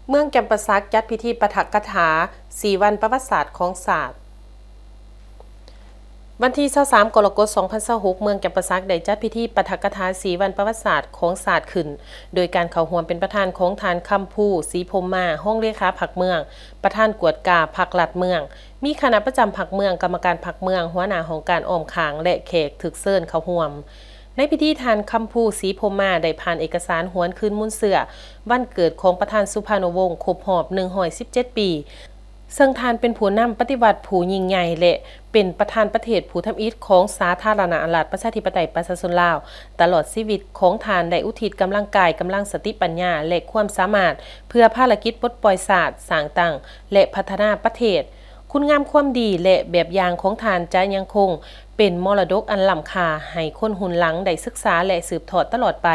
ເມືອງຈຳປາສັກຈັດພິທີປາຖະກະຖາ ສີ່ວັນປະຫວັດສາດຂອງຊາດ. ວັນທີຊາວສາມ ກໍລະກົດ ສອງພັນຊາວຫົກ ເມືອງຈຳປາສັກໄດ້ຈັດພິທີປາຖະກະຖາ ສີ່ວັນປະຫວັດສາດຂອງຊາດຂຶ້ນ ໂດຍການເຂົ້າຮ່ວມເປັນປະທານຂອງທ່ານ ຄຳພູ ສີພົມມາ ຮອງເລຂາພັກເມືອງ, ປະທານກວດກາພັກລັດເມືອງ, ມີຄະນະປະຈຳພັກເມືອງ, ກຳມະການພັກເມືອງ, ຫົວໜ້າຫ້ອງການອ້ອມຂ້າງ ແລະ ແຂກຖືກເຊີນເຂົ້າຮ່ວມ. ໃນພິທີ ທ່ານ ຄຳພູ ສີພົມມາ ໄດ້ຜ່ານເອກະສານຫວນຄືນມູນເຊື້ອວັນເກີດຂອງປະທານສຸພານຸວົງ ຄົບຮອບ ໜຶ່ງຮ້ອຍສິບເຈັດປີ, ເຊິ່ງທ່ານເປັນຜູ້ນຳປະຕິວັດຜູ້ຍິ່ງໃຫຍ່ ແລະ ເປັນປະທານປະເທດຜູ້ທຳອິດຂອງສາທາລະນະລັດປະຊາທິປະໄຕປະຊາຊົນລາວ ຕະຫຼອດຊີວິດຂອງທ່ານໄດ້ອຸທິດກຳລັງກາຍ, ກຳລັງສະຕິປັນຍາ ແລະ ຄວາມສາມາດ ເພື່ອພາລະກິດປົດປ່ອຍຊາດ, ສ້າງຕັ້ງ ແລະ ພັດທະນາປະເທດ. ຄຸນງາມຄວາມດີ ແລະ ແບບຢ່າງຂອງທ່ານຈະຍັງຄົງເປັນມໍລະດົກອັນລ້ຳຄ່າໃຫ້ຄົນຮຸ່ນຫຼັງໄດ້ສຶກສາ ແລະ ສືບທອດຕະຫຼອດໄປ.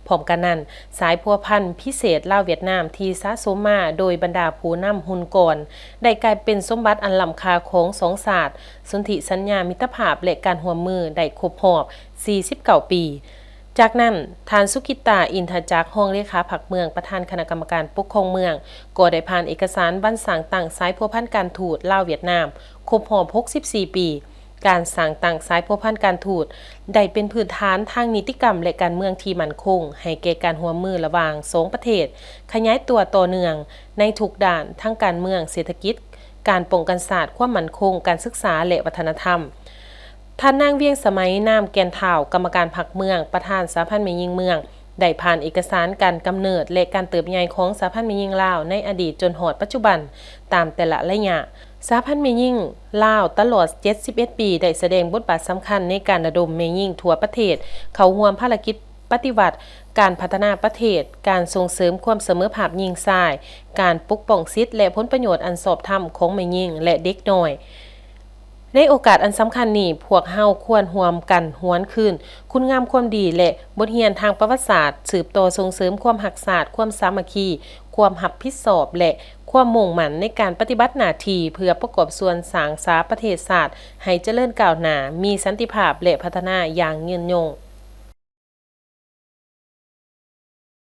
ພ້ອມກັນນັ້ນ, ສາຍພົວພັນພິເສດລາວຫວຽດນາມທີ່ສະສົມມາໂດຍບັນດາຜູ້ນຳຮຸ່ນກ່ອນ ໄດ້ກາຍເປັນສົມບັດອັນລ້ຳຄ່າຂອງສອງຊາດ, ສົນທິສັນຍາມິດຕະພາບ ແລະ ການຮ່ວມມືໄດ້ຄົບຮອບ ສີ່ສິບເກົ້າປີ. ຈາກນັ້ນ, ທ່ານ ສຸກິດຕາ ອິນທະຈັກ ຮອງເລຂາພັກເມືອງ, ປະທານຄະນະກຳມະການປົກຄອງເມືອງ ກໍໄດ້ຜ່ານເອກະສານວັນສ້າງຕັ້ງສາຍພົວພັນການທູດລາວຫວຽດນາມ ຄົບຮອບ ຫົກສິບສີ່ປີ. ການສ້າງຕັ້ງສາຍພົວພັນການທູດ ໄດ້ເປັນພື້ນຖານທາງນິຕິກຳ ແລະ ການເມືອງທີ່ໝັ້ນຄົງ ໃຫ້ແກ່ການຮ່ວມມືລະຫວ່າງສອງປະເທດ ຂະຫຍາຍຕົວຕໍ່ເນື່ອງໃນທຸກດ້ານ, ທັງການເມືອງ, ເສດຖະກິດ, ການປ້ອງກັນຊາດ, ຄວາມໝັ້ນຄົງ, ການສຶກສາ ແລະ ວັດທະນະທຳ. ທ່ານນາງ ວຽງສະໄໝ ນາມແກ່ນທ້າວ, ກຳມະການພັກເມືອງ, ປະທານສະຫະພັນແມ່ຍິງເມືອງ, ໄດ້ຜ່ານເອກະສານການກຳເນີດ ແລະ ການເຕີບໃຫຍ່ຂອງສະຫະພັນແມ່ຍິງລາວໃນອະດີດຈົນຮອດປັດຈຸບັນ ຕາມແຕ່ລະໄລຍະ. ສະຫະພັນແມ່ຍິງລາວຕະຫຼອດເຈັດສິບເອັດປີ ໄດ້ສະແດງບົດບາດສຳຄັນໃນການລະດົມແມ່ຍິງທົ່ວປະເທດເຂົ້າຮ່ວມພາລະກິດປະຕິວັດ, ການພັດທະນາປະເທດ, ການສົ່ງເສີມຄວາມສະເໝີພາບຍິງຊາຍ, ການປົກປ້ອງສິດ ແລະ ຜົນປະໂຫຍດອັນຊອບທຳຂອງແມ່ຍິງ ແລະ ເດັກນ້ອຍ. ໃນໂອກາດອັນສຳຄັນນີ້, ພວກເຮົາຄວນຮ່ວມກັນຫວນຄືນຄຸນງາມຄວາມດີ ແລະ ບົດຮຽນທາງປະຫວັດສາດ, ສືບຕໍ່ສົ່ງເສີມຄວາມຮັກຊາດ, ຄວາມສາມັກຄີ, ຄວາມຮັບຜິດຊອບ ແລະ ຄວາມມຸ່ງໝັ້ນໃນການປະຕິບັດໜ້າທີ່ ເພື່ອປະກອບສ່ວນສ້າງສາປະເທດຊາດໃຫ້ຈະເລີນກ້າວໜ້າ, ມີສັນຕິພາບ ແລະ ພັດທະນາຢ່າງຍືນຍົງ.